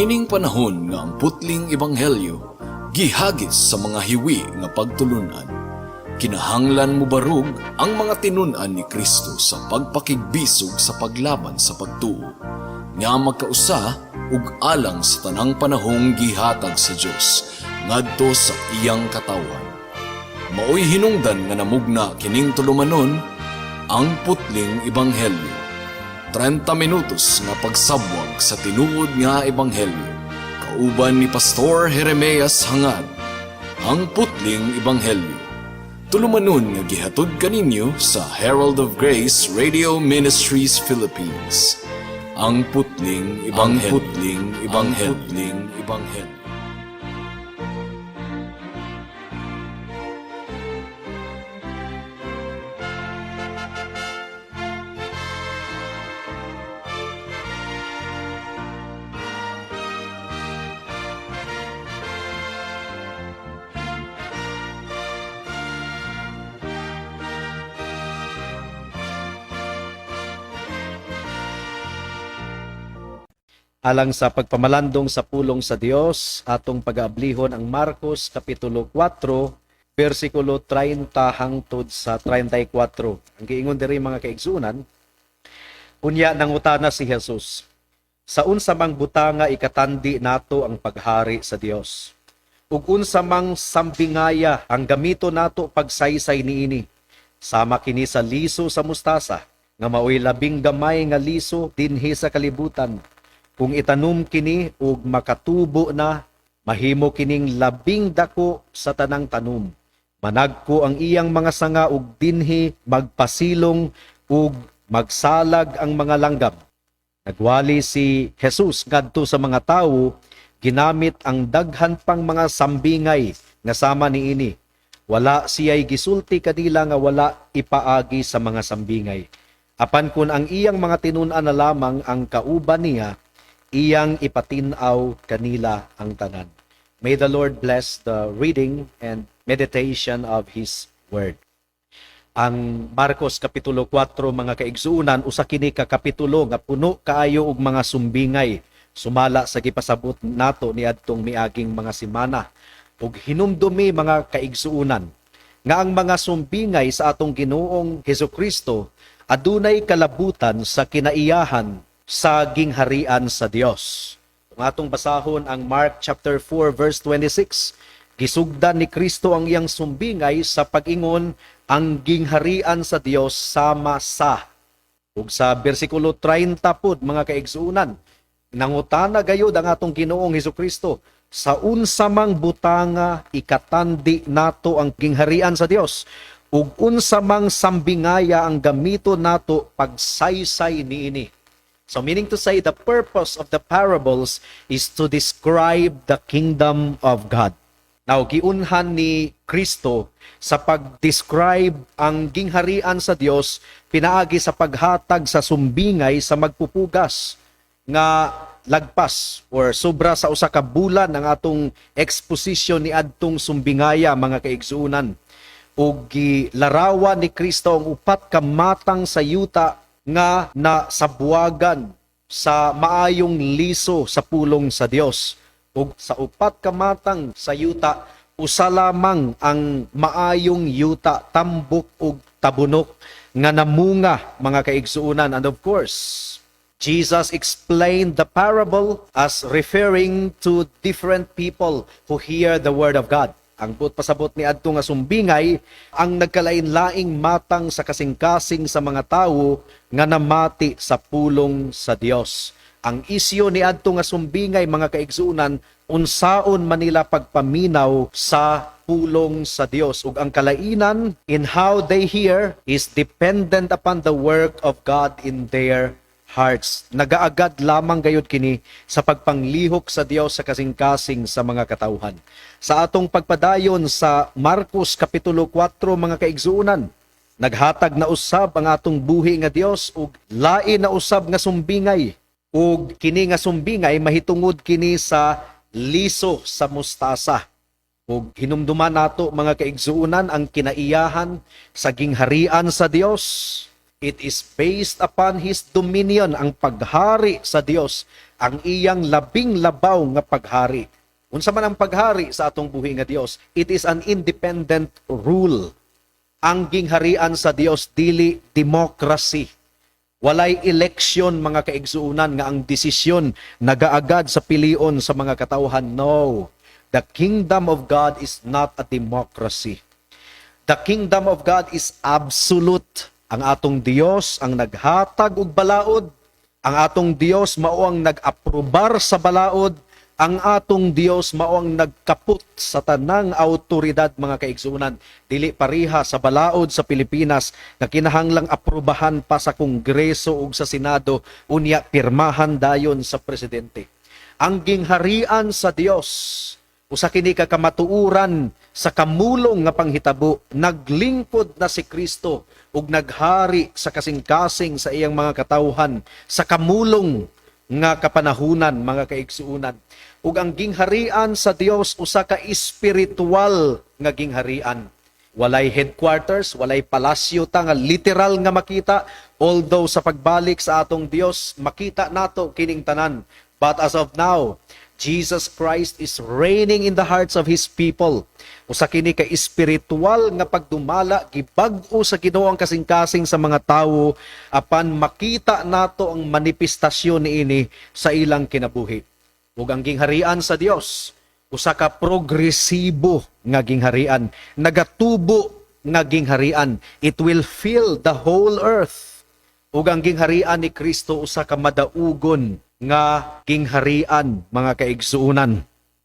Niining panahon nga ang putling ebanghelyo gihagis sa mga hiwi nga pagtulunan, kinahanglan mobarog ang mga tinun-an ni Kristo sa pagpakigbisog sa paglaban sa pagtuo nga magkausa ug alang sa tanang panahong gihatag sa Dios ngadto sa iyang katawhan. Maoy hinungdan nga namugna kining tulumanon, Ang Putling Ebanghelyo. 30 minutos nga pagsabwag sa tinuod nga ebanghelyo. Kauban ni Pastor Jeremias Hangad. Ang Putling Ebanghelyo. Tulumanon nga gihatod kaninyo sa Herald of Grace Radio Ministries Philippines. Ang Putling Ebanghelyo. Ang Putling Ebanghelyo. Ang Putling Ebanghelyo. Alang sa pagpamalandong sa pulong sa Dios, atong pag-aablihon ang Marcos kapitulo 4, versikulo 30 hangtod sa 34. Ang giingon diri, mga kaigsunan, unya nangutana si Jesus, "Sa unsa mang butanga ikatandi nato ang paghari sa Dios? Ug unsa mang sambingaya ang gamito nato pagsaysay niini? Sama kini sa liso sa mustasa, nga maoy labing gamay nga liso dinhi sa kalibutan. Kung itanom kini ug makatubo na, mahimo kining labing dako sa tanang tanom. Managko ang iyang mga sanga ug dinhi magpasilong ug magsalag ang mga langgam." Nagwali si Jesus ngadto sa mga tawo, ginamit ang daghan pang mga sambingay nga sama niini. Wala siya'y gisulti kanila nga wala ipaagi sa mga sambingay. Apan kun ang iyang mga tinun-an na lamang ang kauban niya, iyang ipatin-aw kanila ang tanan. May the Lord bless the reading and meditation of His Word. Ang Marcos Kapitulo 4, mga kaigsuunan, usa kini ka kapitulo nga puno kaayo og mga sumbingay sumala sa gipasabot nato niadtong miaging mga semana. Ug hinumdumi, mga kaigsuunan, nga ang mga sumbingay sa atong Ginoong Hesukristo adunay kalabutan sa kinaiyahan sa gingharian sa Dios. Kung atong basahon ang Mark chapter 4 verse 26, gisugdan ni Kristo ang iyang sumbingay sa pag-ingon, "Ang gingharian sa Dios sama sa." Ug sa bersikulo 30 pud, mga kaigsuunan, nangutana gayud ang atong Ginoong Hesukristo, "Sa unsa mang butanga ikatandi nato ang gingharian sa Dios? Ug unsa mang sambingaya ang gamito nato pagsaysay niini?" So meaning to say, the purpose of the parables is to describe the kingdom of God. Now, giunhan ni Kristo sa pag-describe ang gingharian sa Dios pinaagi sa paghatag sa sumbingay sa magpupugas nga lagpas or sobra sa 1 ka bulan ang atong exposition ni adtong sumbingaya, mga kaigsuunan. Ug gilarawan ni Kristo ang upat ka matang sa yuta nga nasabwagan sa maayong liso sa pulong sa Dios. Ug sa upat ka matang sa yuta, usa lamang ang maayong yuta, tambok ug tabunok, nga namunga, mga kaigsuunan. And of course, Jesus explained the parable as referring to different people who hear the word of God. Ang buot pasabot ni adto nga sumbingay, ang nagkalain-laing matang sa kasing-kasing sa mga tawo nga namati sa pulong sa Dios. Ang isyu ni adto nga sumbingay, mga kaigsuunan, unsaon man nila pagpaminaw sa pulong sa Dios, ug ang kalainan in how they hear is dependent upon the work of God in their hearts. Nagaagad lamang gayud kini sa pagpanglihok sa Dios sa kasing-kasing sa mga katawhan. Sa atong pagpadayon sa Marcos Kapitulo 4, mga kaigsuunan, naghatag na usab ang atong buhi nga Dios og lain na usab nga sumbingay. Ug kini nga sumbingay mahitungod kini sa liso sa mustasa. Ug hinumduman nato, mga kaigsuunan, ang kinaiyahan sa gingharian sa Dios. It is based upon His dominion, ang paghari sa Dios. ang iyang labing labaw nga paghari. Unsa man ang paghari sa atong buhi nga Dios, it is an independent rule. Ang gingharian sa Dios dili democracy. Walay eleksyon, mga kaigsuonan, nga ang desisyon nagaagad sa pilion sa mga katawhan. No. The kingdom of God is not a democracy. The kingdom of God is absolute. Ang atong Dios ang naghatag og balaod. Ang atong Dios mao ang nag-aprobar sa balaod. Ang atong Dios mao ang nagkaput sa tanang autoridad, mga kaigsuonan. Dili pareha sa balaod sa Pilipinas nga kinahanglang aprobahan pa sa Kongreso ug sa Senado, unya pirmahan dayon sa presidente. Ang gingharian sa Dios, usa kini ka kamatuoran sa kamulong nga panghitabo. Naglingkod na si Kristo ug naghari sa kasing-kasing sa iyang mga katawhan sa kamulong nga kapanahunan, mga kaigsuonan. Ug ang gingharian sa Dios usa ka espiritual nga gingharian. Walay headquarters, walay palasyo ta nga literal nga makita, although sa pagbalik sa atong Dios makita nato kining tanan. But as of now, Jesus Christ is reigning in the hearts of His people. Usa kini ka espiritual nga pagdumala, gibag-o sa Ginoo ang kasing-kasing sa mga tawo apan makita nato ang manifestasyon niini sa ilang kinabuhi. Ug ang gingharian sa Dios usa ka progresibo nga gingharian, nagatubo nga gingharian. It will fill the whole earth. Ug ang gingharian ni Kristo usa ka madaugon nga gingharian, mga kaigsuonan.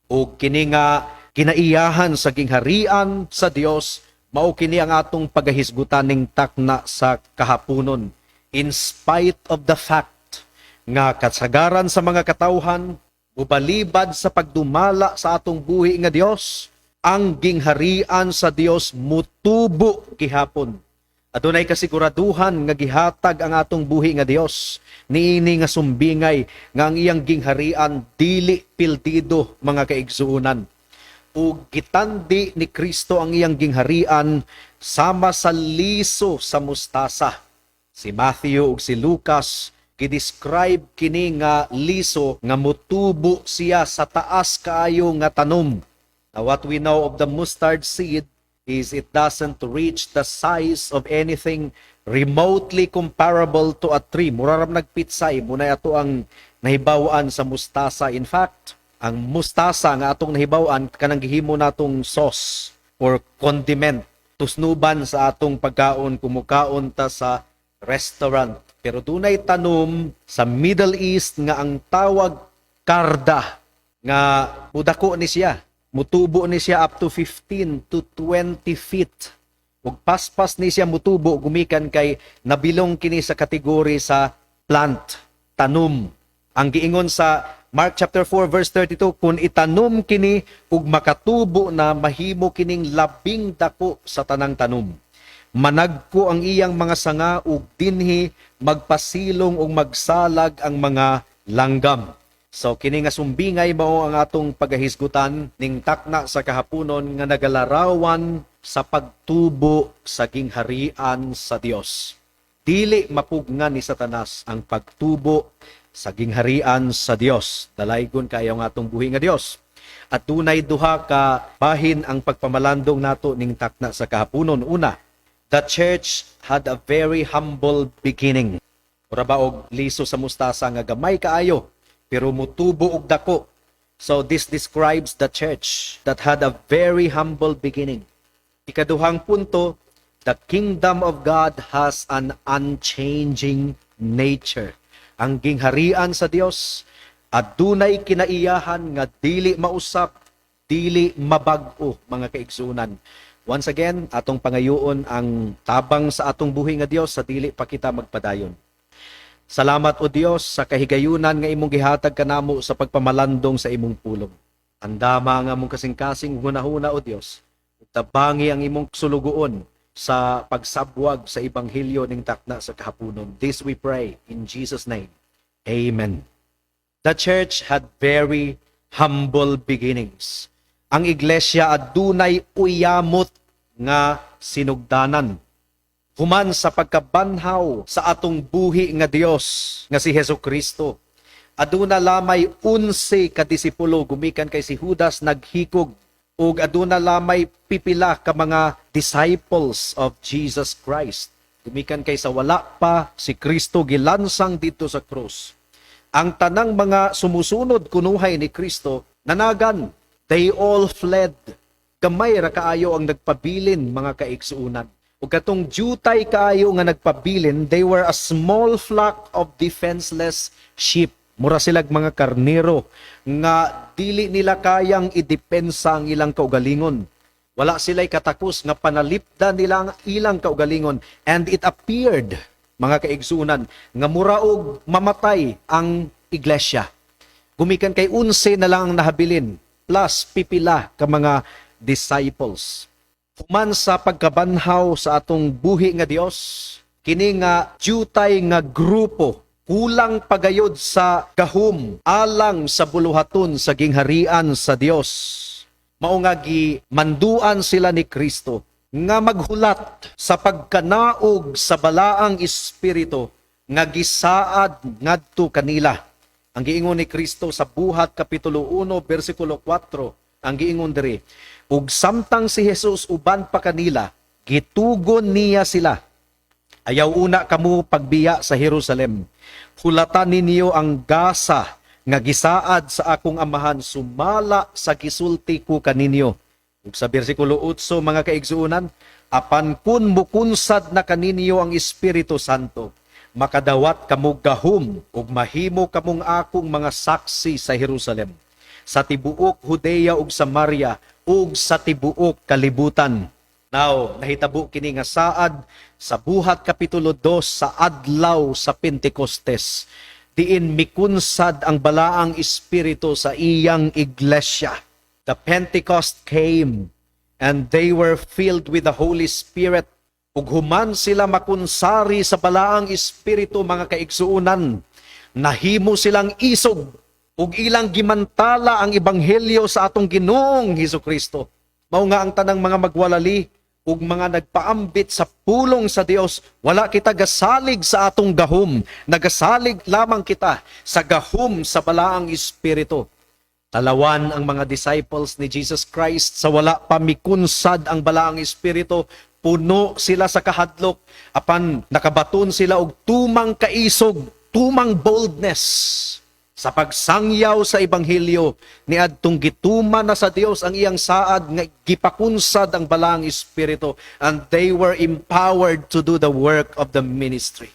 Ug kini nga kinaiyahan sa gingharian sa Dios mao kini ang atong pagahisgutan ning takna sa kahaponon. In spite of the fact nga kasagaran sa mga katawhan mubalibad sa pagdumala sa atong buhi nga Dios, ang gingharian sa Dios mutubo gihapon. Adunay kasiguraduhan nga gihatag ang atong buhi nga Dios niini nga sumbingay nga ang iyang gingharian dili pildido, mga kaigsuonan. Ug gitandi ni Kristo ang iyang gingharian sama sa liso sa mustasa. Si Matthew ug si Lucas gi-describe kini nga liso nga mutubo siya sa taas kaayo nga tanom. Now, what we know of the mustard seed is it doesn't reach the size of anything remotely comparable to a tree. Mura ra nagpitsay, mao na ato ang nahibaw-an sa mustasa. In fact, ang mustasa nga atong nahibaw-an, kanang gihimo natong sauce or condiment, tusnuban sa atong pagkaon kung mukaon ta sa restaurant. Pero dunay tanom sa Middle East nga ang tawag karda, nga mudako ni siya. Mutubo ni siya up to 15 to 20 feet. Ug paspas ni siya mutubo gumikan kay nabilong kini sa kategory sa plant, tanom. Ang giingon sa Mark chapter 4 verse 32, kung itanom kini ug makatubo na, mahimo kining labing dako sa tanang tanom. Managko ang iyang mga sanga ug dinhi magpasilong ug magsalag ang mga langgam. So kini nga sumbingay mao ang atong pagahisgutan ning takna sa kahaponon nga nagalarawan sa pagtubo sa gingharian sa Dios. Dili mapugnan ni Satanas ang pagtubo sa gingharian sa Dios. Dalaygon kayo ang atong buhi nga Dios. At dunay duha ka bahin ang pagpamalandong nato ning takna sa kahaponon. Una, the church had a very humble beginning. Mura ba og liso sa mustasa nga gamay kaayo pero mutubo og dako. So this describes the church that had a very humble beginning. Ikaduhang punto, the kingdom of God has an unchanging nature. Ang gingharian sa Dios adunay kinaiyahan nga dili mausap, dili mabag-o, mga kaigsuonan. Once again, atong pangayoon ang tabang sa atong buhi nga Dios sa dili pa kita magpadayon. Salamat, O Dios, sa kahigayunan nga imong gihatag kanamo sa pagpamalandong sa imong pulong. Andama ang among kasing-kasing hunahuna, O Dios. Tabangi ang imong sulugoon sa pagsabwag sa ebanghelyo ning takna sa kahaponon. This we pray in Jesus' name. Amen. The church had very humble beginnings. Ang iglesia adunay uyamot nga sinugdanan. Human sa pagkabanhaw sa atong buhi nga Dios nga si Hesus Kristo, Aduna lamay 11 ka disipulo gumikan kay si Judas naghikog ug aduna lamay pipila ka mga disciples of Jesus Christ. Gumikan kay sa wala pa si Kristo gilansang didto sa krus. Ang tanang mga sumusunod kunuhay ni Kristo nanagan. They all fled. Gamay ra kaayo ang nagpabilin, mga kaigsuunan. Ug katong jutay kaayo nga nagpabilin, they were a small flock of defenseless sheep. Mura silag mga karnero nga dili nila kayang idepensa ang ilang kaugalingon. Wala sila'y katakos nga panalipdan nila ang ilang kaugalingon. And it appeared, mga kaigsuunan, nga muraog mamatay ang iglesia. Gumikan kay 11 na lang ang nahabilin, plus pipila ka mga disciples. Human sa pagkabanhaw sa atong buhi nga Dios, kini nga jutay nga grupo kulang pagayod sa gahom alang sa buluhaton sa gingharian sa Dios. Mao nga gimanduan sila ni Kristo nga maghulat sa pagkanaog sa Balaang Espiritu nga gisaad ngadto kanila. Ang giingon ni Kristo sa Buhat kapitulo 1 bersikulo 4, ang giingon diri, "Ug samtang si Jesus uban pa kanila, gitugon niya sila, 'Ayaw una kamo pagbiya sa Jerusalem. Hulatan ninyo ang gasa nga gisaad sa akong Amahan sumala sa gisulti ko kaninyo.'" Ug sa bersikulo 8, mga kaigsuonan, "Apan kun mukunsad na kaninyo ang Espiritu Santo, makadawat kamo gahom ug mahimo kamong akong mga saksi sa Jerusalem, sa tibuok Judea ug Samaria ug sa tibuok kalibutan." Now, nahitabo kini nga saad sa Buhat kapitulo 2 sa adlaw sa Pentecostes, diin mikunsad ang Balaang Espiritu sa iyang iglesia. The Pentecost came and they were filled with the Holy Spirit. Ug human sila makunsari sa Balaang Espiritu, mga kaigsuonan, nahimo silang isog ug ilang gimantala ang ebanghelyo sa atong Ginoong Hesus Kristo. Mao nga ang tanang mga magwalali ug mga nagpaambit sa pulong sa Dios, wala kita gasalig sa atong gahom, nagasalig lamang kita sa gahom sa Balaang Espiritu. Talawan ang mga disciples ni Jesus Christ sa wala pa mikunsad ang Balaang Espiritu, puno sila sa kahadlok, apan nakabaton sila og tumang kaisog, tumang boldness sa pagsangyaw sa ebanghelyo niadtong gituman na sa Dios ang iyang saad nga gipakunsad ang Balaang Espiritu, and they were empowered to do the work of the ministry.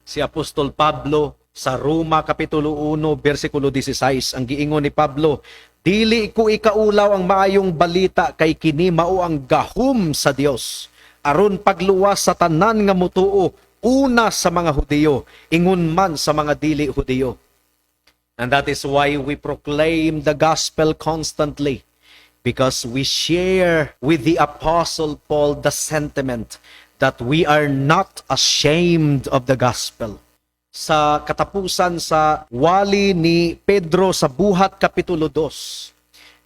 Si Apostol Pablo sa Roma kapitulo 1 bersikulo 16, ang giingon ni Pablo, "Dili ko ikaulaw ang maayong balita, kay kini mao ang gahom sa Dios aron pagluwas sa tanan nga mutuo, una sa mga Hudiyo, ingon man sa mga dili Hudiyo." And that is why we proclaim the gospel constantly, because we share with the Apostle Paul the sentiment that we are not ashamed of the gospel. Sa katapusan sa wali ni Pedro sa Buhat Kapitulo 2,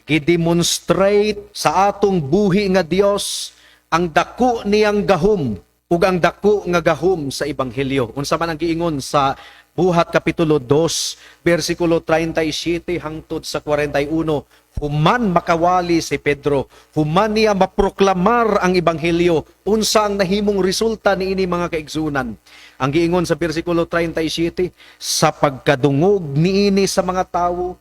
gidemonstrate sa atong buhi nga Dios ang dako niyang gahom ug ang dako nga gahom sa ebanghelyo. Unsa man ang giingon sa Buhat Kapitulo 2, versikulo 37 hangtod sa 41, human makawali si Pedro, human niya maproklamar ang ebanghelyo, unsa ang nahimong resulta niini, mga kaigsunan? Ang giingon sa versikulo 37, "Sa pagkadungog niini sa mga tawo,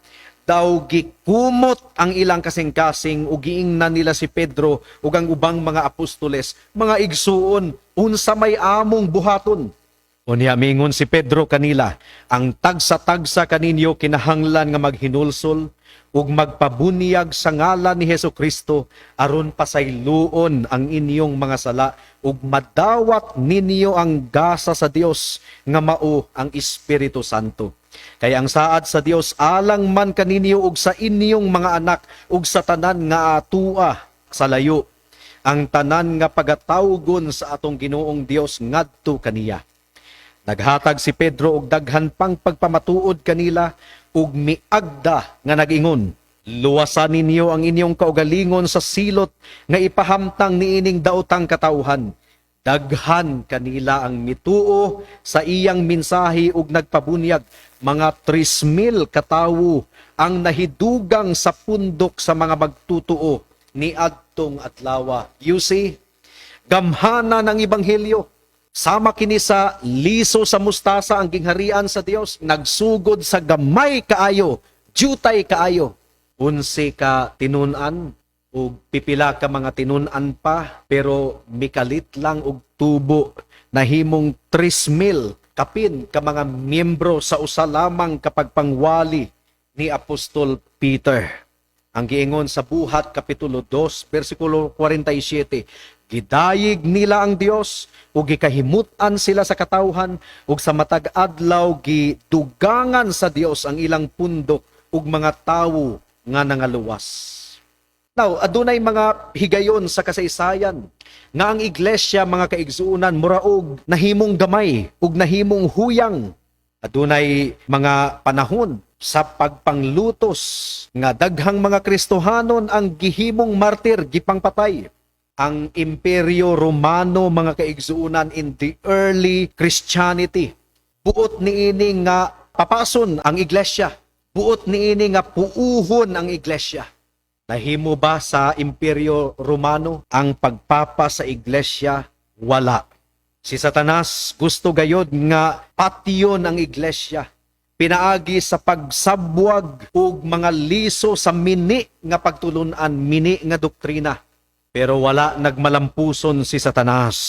daw gikumot ang ilang kasing-kasing ug giingnan nila si Pedro ug ang ubang mga apostoles, 'Mga igsuon, unsa may among buhaton?' Unya mingon si Pedro kanila, 'Ang tagsa-tagsa kaninyo kinahanglan nga maghinulsol ug magpabunyag sa ngalan ni Hesus Kristo aron pasayloon ang inyong mga sala ug madawat ninyo ang gasa sa Dios nga mao ang Espiritu Santo. Kay ang saad sa Dios alang man kaninyo ug sa inyong mga anak ug sa tanan nga atua sa layo, ang tanan nga pagatawgon sa atong Ginoong Dios ngadto kaniya.' Naghatag si Pedro og daghan pang pagpamatuod kanila ug miagda nga nag-ingon, 'Luwasan ninyo ang inyong kaugalingon sa silot nga ipahamtang niining daotang katawhan.' Daghan kanila ang mituo sa iyang mensahe ug nagpabunyag. Mga 3,000 katawo ang nahidugang sa pundok sa mga magtutuo ni adtong adlawa. You see, gamhana ng ebanghelyo. Sama kini sa liso sa mustasa ang gingharian sa Dios, nagsugod sa gamay kaayo, jutay kaayo. 11 ka tinun-an ug pipila ka mga tinun-an pa, pero mikalit lang og tubo, nahimong 3,000 kapin ka mga miyembro sa usa lamang kapagpangwali ni Apostol Peter. Ang giingon sa Buhat kapitulo 2 bersikulo 47, gidayig nila ang Dios ug gikahimut-an sila sa katawhan, ug sa matag adlaw gidugangan sa Dios ang ilang pundok ug mga tawo nga nangaluwas. Now, adunay mga higayon sa kasaysayan nga ang iglesia, mga kaigsuonan, muraog nahimong gamay ug nahimong huyang. Adunay mga panahon sa pagpanglutos nga daghang mga Kristohanon ang gihimong martir, gipangpatay. Ang Imperyo Romano, mga kaigsuonan, in the early Christianity, buot niini nga papason ang iglesia. Buot niini nga puuhon ang iglesia. Nahimo ba sa Imperyo Romano ang pagpapa sa iglesia? Wala. Si Satanas gusto gayod nga patyon ang iglesia pinaagi sa pagsabwag ug mga liso sa mini nga pagtulunan, mini nga doktrina. Pero wala nagmalampuson si Satanas.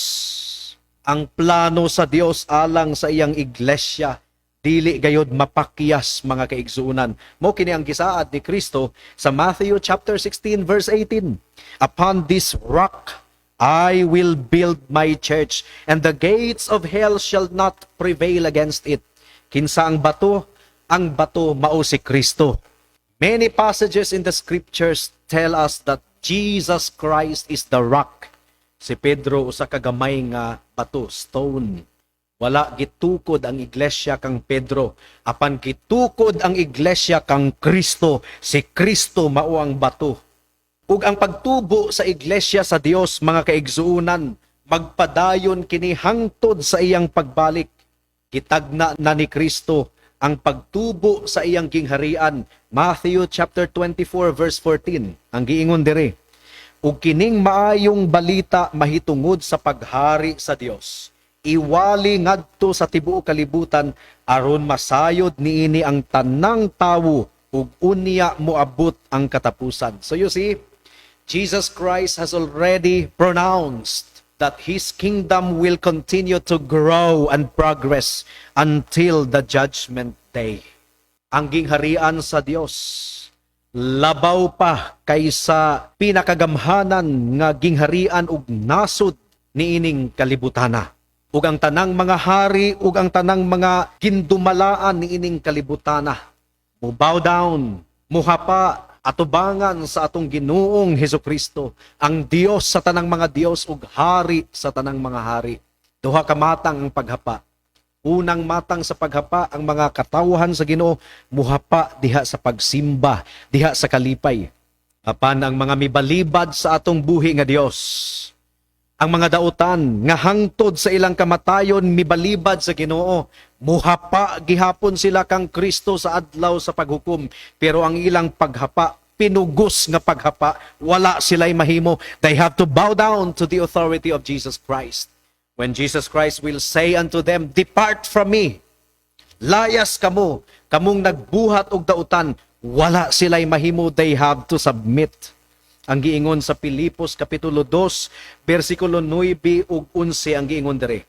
Ang plano sa Dios alang sa iyang iglesia dili gayod mapakyas, mga kaigsuonan. Mao kini ang gisaad ni Kristo sa Matthew chapter 16 verse 18. "Upon this rock I will build my church, and the gates of hell shall not prevail against it." Kinsa ang bato? Ang bato mao si Kristo. Many passages in the scriptures tell us that Jesus Christ is the rock. Si Pedro usa ka gamay nga bato, stone. Wala gitukod ang iglesia kang Pedro, apan gitukod ang iglesia kang Kristo. Si Kristo mao ang bato. Ug ang pagtubo sa iglesia sa Dios, mga kaigsuonan, magpadayon kini hangtod sa iyang pagbalik. Gitagna na ni Kristo ang pagtubo sa iyang gingharian. Matthew chapter 24 verse 14. Ang giingon dire, "Ug kining maayong balita mahitungod sa paghari sa Dios iwali ngadto sa tibuok kalibutan aron masayod niini ang tanang tawo, ug unya moabot ang katapusan." So you see, Jesus Christ has already pronounced that his kingdom will continue to grow and progress until the judgment day. Ang gingharian sa Dios labaw pa kaysa pinakagamhanan nga gingharian ug nasod niining kalibutana. Ug ang tanang mga hari ug ang tanang mga gindumalaan niining kalibutana mo bow down, muhapa atubangan sa atong Ginoong Hesukristo, ang Dios sa tanang mga dios ug hari sa tanang mga hari. Duha ka matang ang paghapa. Unang matang sa paghapa, ang mga katawhan sa Ginoo muhapa diha sa pagsimba, diha sa kalipay. Apan ang mga mibalibad sa atong buhi nga Dios, ang mga dautan nga hangtod sa ilang kamatayon mibalibad sa Ginoo, muhapa gihapon sila kang Kristo sa adlaw sa paghukom, pero ang ilang paghapa pinugos nga paghapa, wala sila'y mahimo. They have to bow down to the authority of Jesus Christ. When Jesus Christ will say unto them, "Depart from me. Layas kamo, kamong nagbuhat og dautan," wala sila'y mahimo, they have to submit. Ang giingon sa Pilipos kapitulo 2, bersikulo 9 ug 11, ang giingon dire,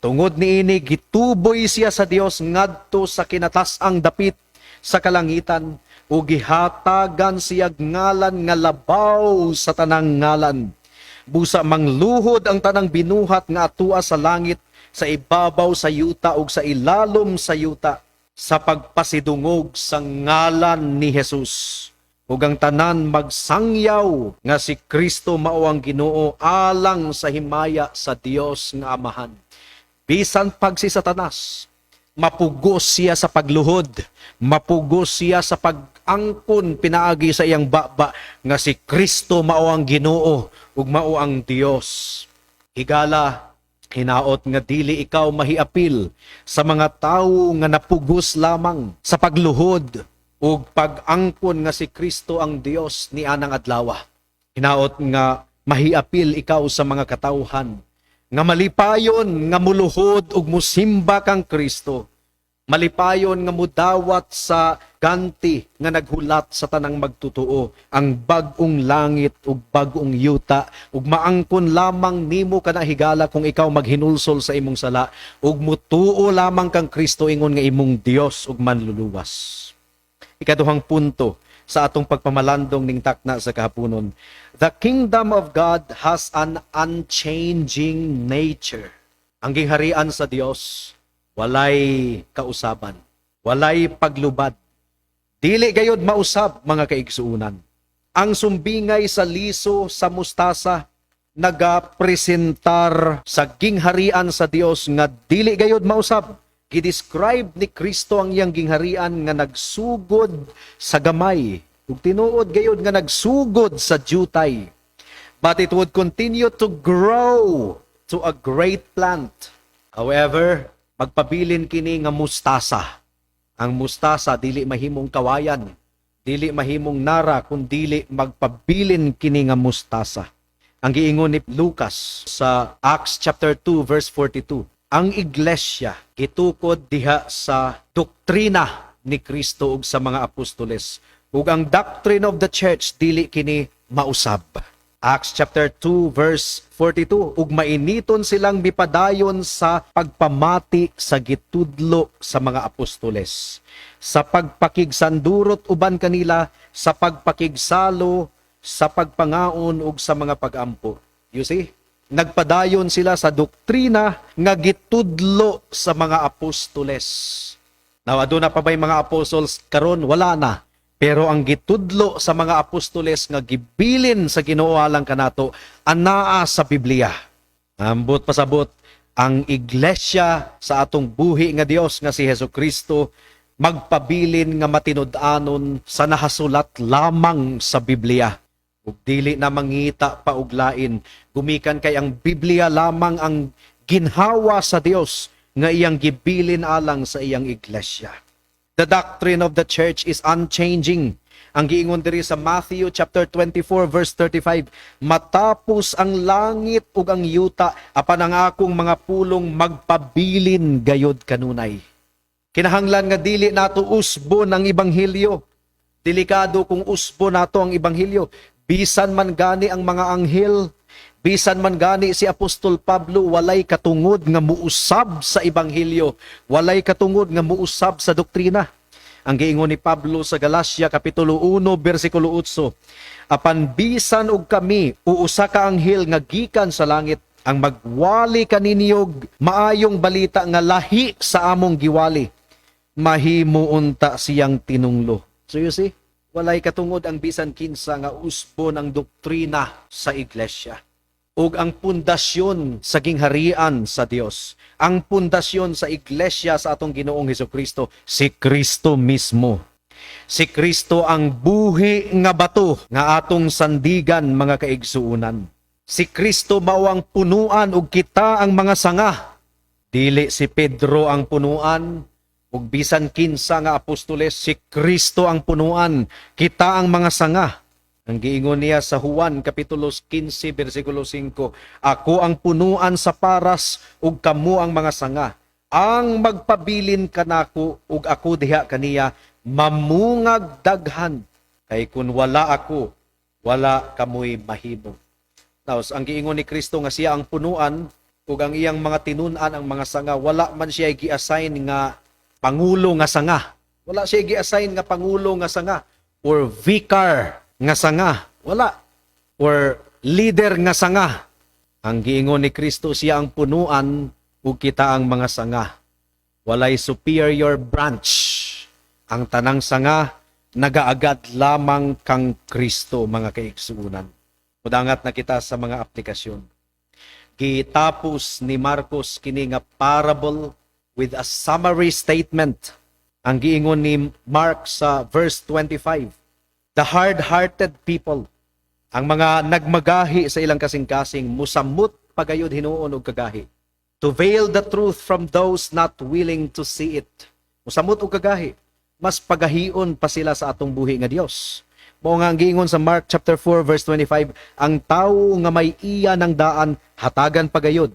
"Tungod niini gituboy siya sa Dios ngadto sa kinatas-ang dapit sa kalangitan ug gihatagan siya ngalan nga labaw sa tanang ngalan. Busa mangluhod ang tanang binuhat nga atua sa langit, sa ibabaw sa yuta ug sa ilalom sa yuta sa pagpasidungog sa ngalan ni Jesus. Ug ang tanan magsangyaw nga si Kristo mao ang Ginoo, alang sa himaya sa Dios nga Amahan." Bisan pag si Satanas, mapugos siya sa pagluhod, mapugos siya sa pag-angkon pinaagi sa iyang baba nga si Kristo mao ang Ginoo ug mao ang Dios. Higala, Hinaot nga dili ikaw mahiapil sa mga tawo nga napugos lamang sa pagluhod ug pag-angkon nga si Kristo ang Dios ni anang adlaw. Hinaot nga mahiapil ikaw sa mga katawhan nga malipayon nga muluhod ug musimba kang Kristo. Malipayon nga mudawat sa ganti nga naghulat sa tanang magtutuo ang bag-ong langit ug bag-ong yuta, ug maangkon lamang nimo kana higala kung ikaw maghinulsol sa imong sala ug mutuo lamang kang Kristo ingon nga imong Dios ug manluluwas. Ikaduhang punto sa atong pagpamalandong ning takna sa kahaponon. The kingdom of God has an unchanging nature. Ang gingharian sa Dios walay kausaban, walay paglubad. Dili gayod mausab, mga kaigsuunan. Ang sumbingay sa liso sa mustasa nagapresentar sa gingharian sa Dios nga dili gayod mausab. Gidescribe ni Kristo ang iyang gingharian nga nagsugod sa gamay ug tinuod gayod nga nagsugod sa jutay. But it would continue to grow to a great plant. However, magpabilin kini nga mustasa. Ang mustasa dili mahimong kawayan, dili mahimong nara kung dili magpabilin kini nga mustasa. Ang giingon ni Lucas sa Acts chapter 2 verse 42, ang iglesia gitukod diha sa doktrina ni Kristo ug sa mga apostoles. Ug ang doctrine of the church, dili kini mausab. Acts chapter 2 verse 42, ug mainiton silang mipadayon sa pagpamati sa gitudlo sa mga apostoles, sa pagpakigsandurot uban kanila, sa pagpakigsalo, sa pagpangaon ug sa mga pagampo. You see? Nagpadayon sila sa doktrina nga gitudlo sa mga apostoles. Now, aduna pa ba'y mga apostles karon? Wala na. Pero ang gitudlo sa mga apostoles nga gibilin sa Ginoo alang kanato anaa sa Biblia. Ambot pasabot, ang iglesia sa atong buhi nga Dios nga si Hesus Kristo magpabilin nga matinud-anon sa nahasulat lamang sa Biblia. Ug dili na mangita pa og lain, gumikan kay ang Biblia lamang ang ginhawa sa Dios nga iyang gibilin alang sa iyang iglesia. The doctrine of the church is unchanging. Ang giingon diri sa Matthew chapter 24 verse 35, matapos ang langit ug ang yuta, apan ang akong mga pulong magpabilin gayod kanunay. Kinahanglan nga dili nato usbon ang ebanghelyo. Delikado kung usbon nato ang ebanghelyo. Bisan man gani ang mga anghel, bisan man gani si Apostol Pablo, walay katungod nga muusab sa ebanghelyo, walay katungod nga muusab sa doktrina. Ang giingon ni Pablo sa Galacia kapitulo 1 bersikulo 8, apan bisan og kami o usa ka anghel nga gikan sa langit ang magwali kaninyog maayong balita nga lahi sa among giwali, mahimo unta siyang tinunglo. So you see, walay katungod ang bisan kinsa nga usbon ang doktrina sa iglesia. Ug ang pundasyon sa gingharian sa Dios, ang pundasyon sa iglesia sa atong Ginoong Hesus, si Kristo mismo. Si Kristo ang buhi nga bato nga atong sandigan, mga kaigsuunan. Si Kristo mao ang punuan ug kita ang mga sanga. Dili si Pedro ang punuan ug bisan kinsa nga apostoles, si Kristo ang punuan, kita ang mga sanga. Ang giingon niya sa Juan kapitulo 15 bersikulo 5, "Ako ang punuan sa paras ug kamo ang mga sanga. Ang magpabilin kanako ug ako diha kaniya mamungag daghan, kay kun wala ako, wala kamoy mahimo." Now, ang giingon ni Kristo nga siya ang punuan ug ang iyang mga tinun-an ang mga sanga, wala man siya gi-assign nga pangulo nga sanga. Wala siya gi-assign nga pangulo nga sanga or vicar nga sanga. Wala. Or leader nga sanga. Ang giingon ni Kristo, siya ang punuan ug kita ang mga sanga. Walay superior branch. Ang tanang sanga nagaagad lamang kang Kristo, mga kaigsuunan. Mudangat na kita sa mga aplikasyon. Gitapos ni Marcos kini nga parable with a summary statement. Ang giingon ni Mark sa verse 25, the hard-hearted people, ang mga nagmagahi sa ilang kasing-kasing, musamot pagayod hinuon og kagahi. To veil the truth from those not willing to see it. Musamot og kagahi, mas pagahion pa sila sa atong buhi nga Dios. Mao nga ang giingon sa Mark chapter 4 verse 25, ang tawo nga may iya ng daan, hatagan pagayod.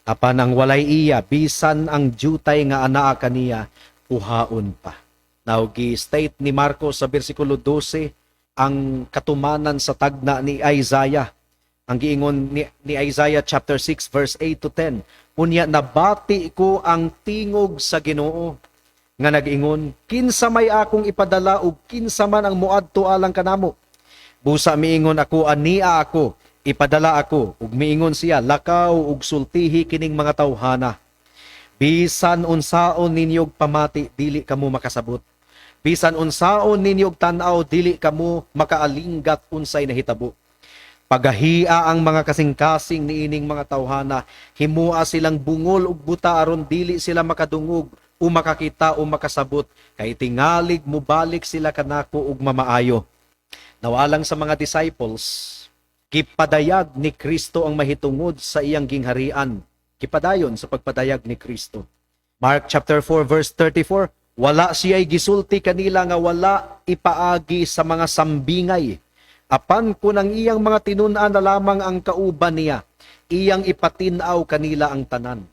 Apan ang walay iya, bisan ang jutay nga anaa kaniya, kuhaon pa. Now, gi-state ni Marcos sa bersikulo 12 ang katumanan sa tagna ni Isaiah. Ang giingon ni Isaiah chapter 6 verse 8 to 10, "Unya nabati ko ang tingog sa Ginoo nga nag-ingon, 'Kinsa may akong ipadala ug kinsa man ang moadto alang kanamo?' Busa miingon ako, 'Ania ako, ipadala ako.' Ug miingon siya, 'Lakaw ug sultihi kining mga tawhana: Bisan unsaon ninyo og pamati, dili kamo makasabot. Bisan unsaon ninyo og tan-aw, dili kamo makaalinggat unsay nahitabo. Pagahia ang mga kasing-kasing niining mga tawhana, himua silang bungol ug buta aron dili sila makadungog o makakita o makasabot, kay tingalig mubalik sila kanako ug mamaayo.'" Nawalang sa mga disciples, gipadayag ni Kristo ang mahitungod sa iyang gingharian. Gipadayon sa pagpadayag ni Kristo. Mark chapter 4 verse 34, wala siya'y gisulti kanila nga wala ipaagi sa mga sambingay. Apan kung ang iyang mga tinun-an na lamang ang kauban niya, iyang ipatin-aw kanila ang tanan.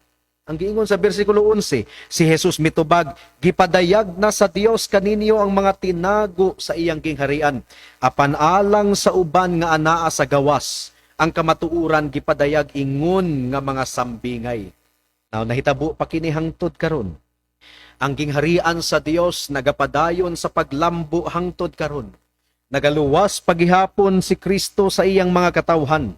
Ang giingon sa bersikulo 11, si Jesus mitubag, "Gipadayag na sa Dios kaninyo ang mga tinago sa iyang gingharian. Apan alang sa uban nga anaa sa gawas, ang kamatuoran gipadayag ingon nga mga sambingay." Now, nahitabo pa kini hangtod karon. Ang gingharian sa Dios nagapadayon sa paglambo hangtod karon. Nagaluwas pagihapon si Kristo sa iyang mga katawhan.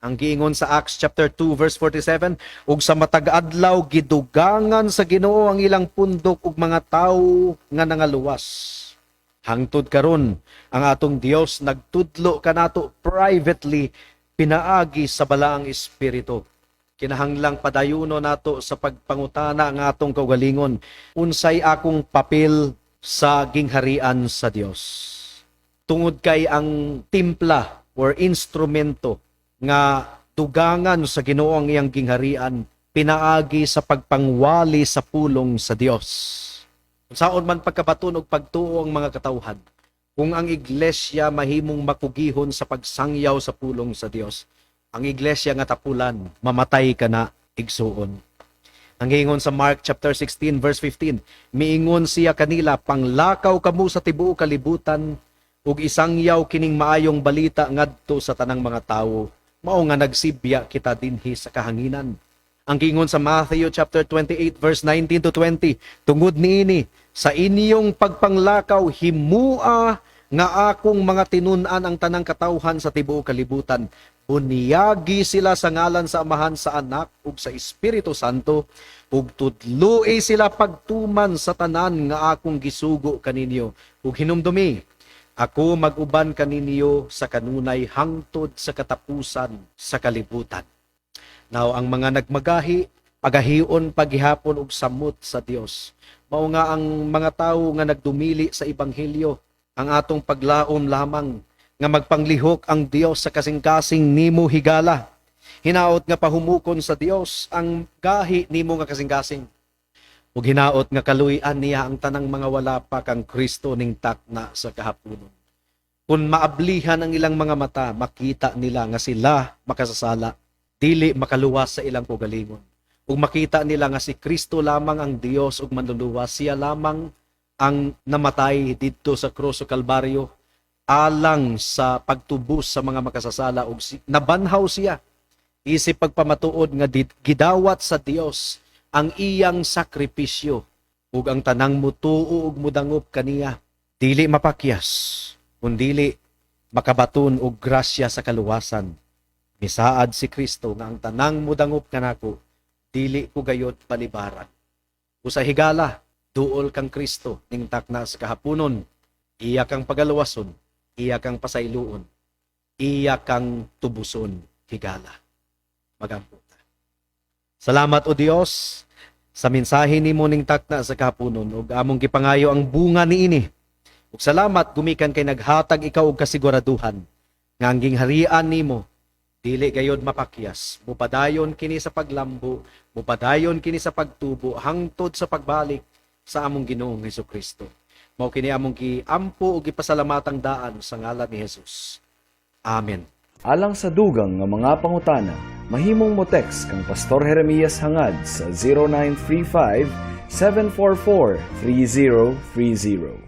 Ang giingon sa Acts chapter 2 verse 47, ug sa matag adlaw gidugangan sa Ginoo ang ilang pundok ug mga tawo nga nangaluwas. Hangtod karon, ang atong Dios nagtudlo kanato privately pinaagi sa Balaang Espiritu. Kinahanglang padayuno nato sa pagpangutana ang atong kaugalingon, unsay akong papel sa gingharian sa Dios? Tungod kay ang timpla or instrumento nga dugangan sa Ginoo ang iyang gingharian pinaagi sa pagpangwali sa pulong sa Dios. Saon man pagkabaton og pagtuo ang mga katawhan, kung ang iglesia mahimong makugihon sa pagsangyaw sa pulong sa Dios, ang iglesia nga tapulan, mamatay ka na, igsuon. Ang ingon sa Mark chapter 16 verse 15, miingon siya kanila, "Panglakaw kamo sa tibuok kalibutan ug isangyaw kining maayong balita ngadto sa tanang mga tawo." Mao nga nagsibya kita dinhi sa kahanginan. Ang giingon sa Matthew chapter 28 verse 19 to 20, "Tungod niini, sa inyong pagpanglakaw, himua nga akong mga tinun-an ang tanang katawhan sa tibuok kalibutan. Bunyagi sila sa ngalan sa Amahan, sa Anak ug sa Espiritu Santo, ug tudloi sila pagtuman sa tanan nga akong gisugo kaninyo. Ug hinumdumi, ako mag-uban kaninyo sa kanunay hangtod sa katapusan sa kalibutan." Now, ang mga nagmagahi, pagahion paghihapon og samot sa Dios. Mao nga ang mga tawo nga nagdumili sa ebanghelyo, ang atong paglaom lamang nga magpanglihok ang Dios sa kasing-kasing nimo, higala. Hinaot nga pahumukon sa Dios ang gahi nimo nga kasing-kasing. Ug hinaot nga kaluy-an niya ang tanang mga wala pa kang Kristo ning takna sa kahaponon. Kung maablihan ang ilang mga mata, makita nila nga sila makasasala, dili makaluwas sa ilang kaugalingon. Ug makita nila nga si Kristo lamang ang Dios ug manluluwas, siya lamang ang namatay didto sa krus sa Kalbaryo alang sa pagtubos sa mga makasasala ug nabanhaw siya isip pagpamatuod nga gidawat sa Dios ang iyang sakripisyo, ug ang tanang mutuo ug mudangop kaniya dili mapakyas kundili makabaton og grasya sa kaluwasan. Misaad si Kristo nga ang tanang mudangop kanako, dili ko gayod palibaran. Usa, higala, duol kang Kristo ning takna sa kahaponon. Iya kang pagaluwason, iya kang pasayloon, iya kang tubuson, higala. Magampo ta. Salamat, O Dios, sa mensahe nimo ning takna sa kahaponon ug among gipangayo ang bunga niini. Ug salamat gumikan kay naghatag ikaw og kasiguraduhan nga ang gingharian nimo Dili gayod mapakyas. Mupadayon kini sa paglambo, mupadayon kini sa pagtubo hangtod sa pagbalik sa among Ginoong Hesukristo. Mao kini among giampo ug gipasalamatang daan sa ngalan ni Jesus. Amen. Alang sa dugang nga mga pangutana, mahimong mo text kang Pastor Jeremias Hangad sa 0935 744 3030.